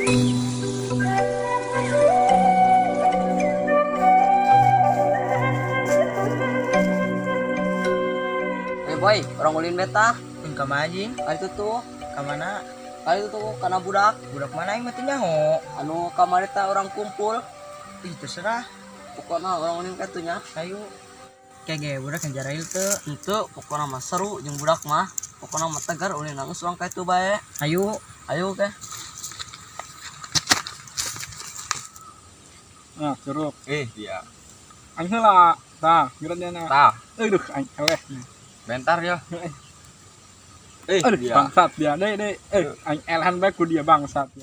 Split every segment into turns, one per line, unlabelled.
Eh boy, urang ulin beta.
Pun ka majing,
Kali itu tuh,
ka mana?
Kali itu tuh karena budak.
Budak mana aing mah teu nyaho.
Anu kamari teh urang kumpul.
Ih, terserah.
Pokoknya urang ulin ka nya.
Ayo. Kayak ge budak yang jarail teu.
Henteu, pokoknya mah seru jeung budak mah. Pokoknya mah tegar ulin nangis urang ka itu bae.
Ayo.
Ayo ke.
Nah, curug.
Eh, dia.
Aing heula. Tah, geura dia na.
Tah,
Aduh, aing eleh.
bentar ya. Eh,
Aduh,
dia.
bangsat dia. Deh, deh. Eh, aing elehan bae ku dia bangsat ya.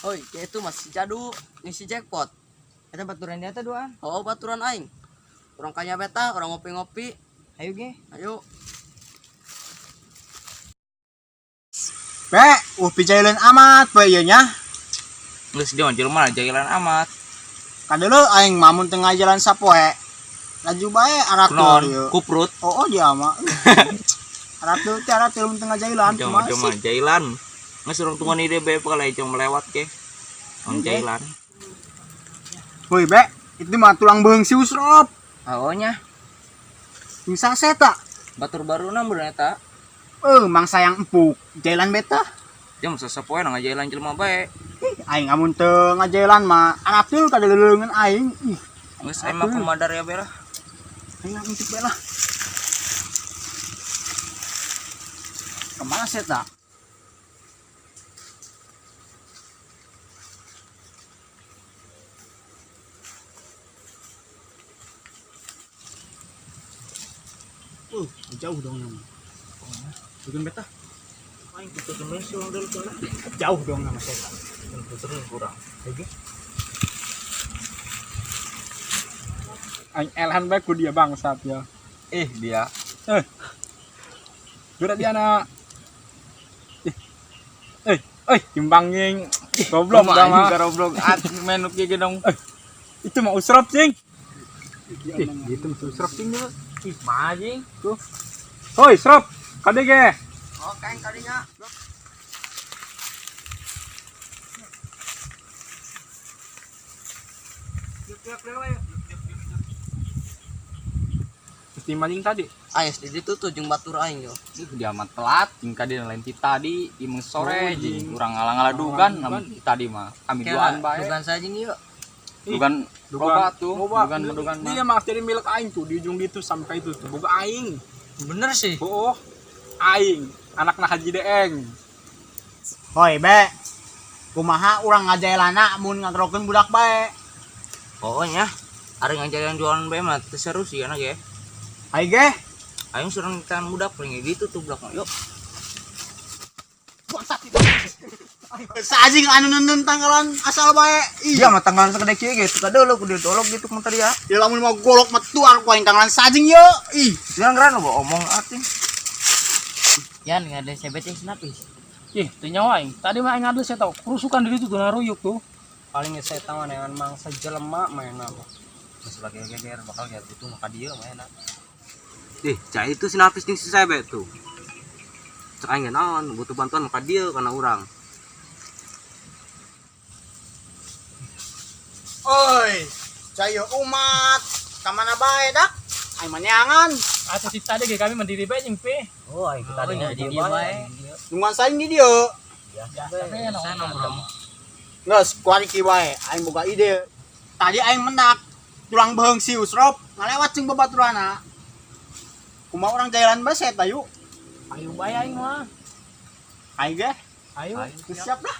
Oi, kayak itu masih jadu ngisi jackpot.
Eta baturan dia teh duaan.
Oh, baturan aing. Urang kanya beta, urang ngopi-ngopi.
Ayo ge.
Ayo.
Be, pijaileun amat we ieu nya.
Geus dia mah jelema jailan amat.
Kadeuleu aing mah mun teu ngajalan sapoe. Laju bae aratur
Kunaon?
ieu.
Kuprut.
Oh, oh dia mah. Aratur teh aratur mun teu ngajailan
Cuma
kumaha
cuma
sih?
jailan. Geus urang tungguan ide bae bakal aya melewat ke. On jailan.
Woi, Be, itu mah tulang beung si Usrop.
Oh nya.
Bisa seta.
Batur baruna mun eta.
Eh, mangsa yang empuk. Jailan beta.
Jam sasapoe na ngajailan jelema bae.
Ih, aing amun teu ngajailan mah aratur kadeuleuleungeun aing. Ih,
Geus aing mah kumadar ya bae lah.
aing ngintip bae lah. Kemana seta? Jauh dong nama. Bikin beta.
Aing tuturkeun sih urang dulu lah.
Jauh dong nama seta.
Tuturkeun kurang.
Aing elehan bae ku dia bangsat ya.
Eh, dia.
Geura dia na. Ih. Eh, eh, timbang jeung. Ih, goblok dah mah.
Goblok at menuk ge dong.
Itu mah usrop cing. Ih, itu mah usrop cing ya.
Ih, majing.
Tuh. Hoi, srop. Kade ge.
Oke, aing kadinya.
Mesti maling tadi.
Aing di ditu tuh jeung batur aing yo.
Ih, dia mah telat jeung ka dia lain ti tadi imeng sore jeung urang ngalang-ngala dugan lamun ti tadi mah kami duaan bae.
Dugan saja yuk.
Dugan loba tuh,
Loba.
dugan dugan mah.
Dia mah jadi milik aing tuh di ujung itu sampai itu tuh boga aing.
Bener sih.
Oh, aing anakna Haji Deeng.
Hoi, Be. Kumaha urang ngajailana mun ngagerokeun budak bae.
Pokoknya ari ngajaran jualan bae mah teu seru sih anak ge.
Aing ge.
Aing suruh ngitan budak paling gitu tuh budak mah. Yuk.
Sajing anu nenden tanggalan asal bae. Ih,
Iya mah tanggalan segede kieu ge teu kadeuleu kudu ditolong gitu mun tadi ya.
ya lamun mau golok mah tuar ku aing tanggalan sajing ye. Ih,
Jangan geran lo omong ating.
Yan ngade CBT senapis.
Ih, teu nyawa aing. Tadi mah aing ngadu saya tau, kerusukan di ditu tuh naruyuk tuh.
Paling saya tahu neangan mangsa jelema main apa.
Geus lagi geger bakal geger butuh maka dia mah enak. Ih, cai itu sinapis jeung si Sebe tuh. Cek aing ge naon, butuh bantuan maka dia karena urang.
oi, cayo umat. Ka mana bae dak? Aing mah neangan.
Atuh ti tadi ge kami mandiri bae jeung pe.
Oh, aing kita
Oh,
di
di
dieu bae.
Nungguan saing di dieu.
Saya nongkrong.
Geus kuari ki bae, aing boga ide. Tadi aing mendak tulang beheung si Usrop ngalewat jeung babaturana. Kumaha urang jailan bae eta yuk.
Ayo bae aing mah.
Aing ge,
Ayo.
geus siap lah.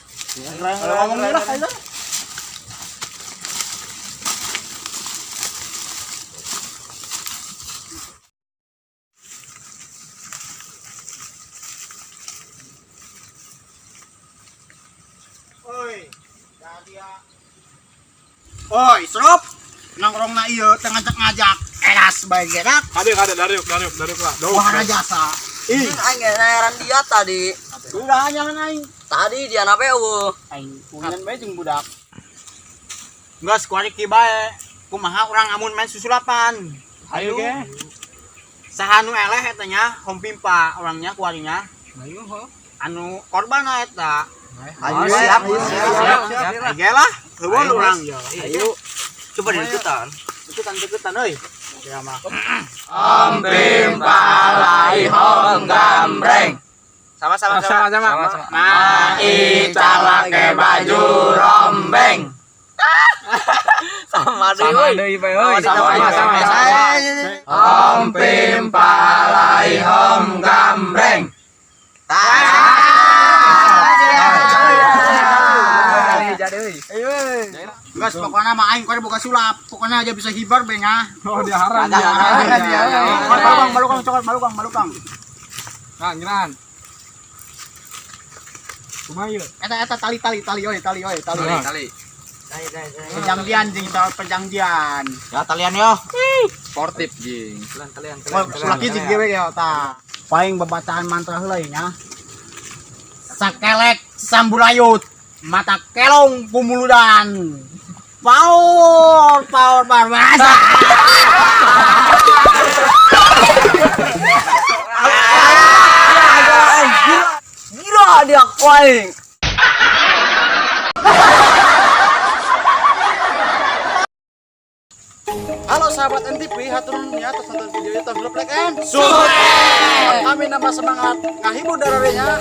Kalau ngomong lah ayo. Oi, dia. Oi, Srop. Nongkrong na ieu teu ngajak-ngajak. Eras bae gerak.
Kade kade dariuk dariuk dariuk lah. Dariuk.
Wah jasa. Ih,
Aing ge nayaran dia tadi.
udah jangan aing.
Tadi dia nape eueuh.
Aing punan bae jeung budak. Geus kuari ki bae. Kumaha urang amun main susulapan.
Ayo ge.
Saha nu eleh eta nya, hompimpa orangnya kuarinya.
Ayo ho.
Anu korban eta.
Ayo, siap, siap, siap.
Ayo lah, heueuh urang ya.
Ayo. Coba dideketan.
Deketan deketan euy. Ya mah.
Ompim palai hong gambreng.
Sama sama sama.
Sama-sama.
Mai calake baju rombeng.
Sama deui
Sama
euy.
deui bae euy.
Sama,
Sama sama sama.
Ompim palai hong gambreng.
Jadi euy.
Geus pokona mah aing kore boga sulap. Pokona aja bisa hibar be nya.
Oh, diharan diharan.
Malu kang, malu kang, cokot, malu kang, malu kang.
Nah, ngiran. Kumaha ieu?
Eta eta tali tali tali oi, tali oi, tali.
Tali.
Perjanjian jeung soal perjanjian.
Ya talian yo.
Sportif jing.
Talian talian.
Wah, sulaki jeung gewe ya tah. Paling babacaan mantra heula nya. Sakelek samburayut, mata kelong pumuludan. Power, power, power. Masa.
Gila dia kuaing.
Halo sahabat NTP, hatur nuhun ya atas nonton video itu belum like and subscribe. Kami nama semangat ngahibur dararenya.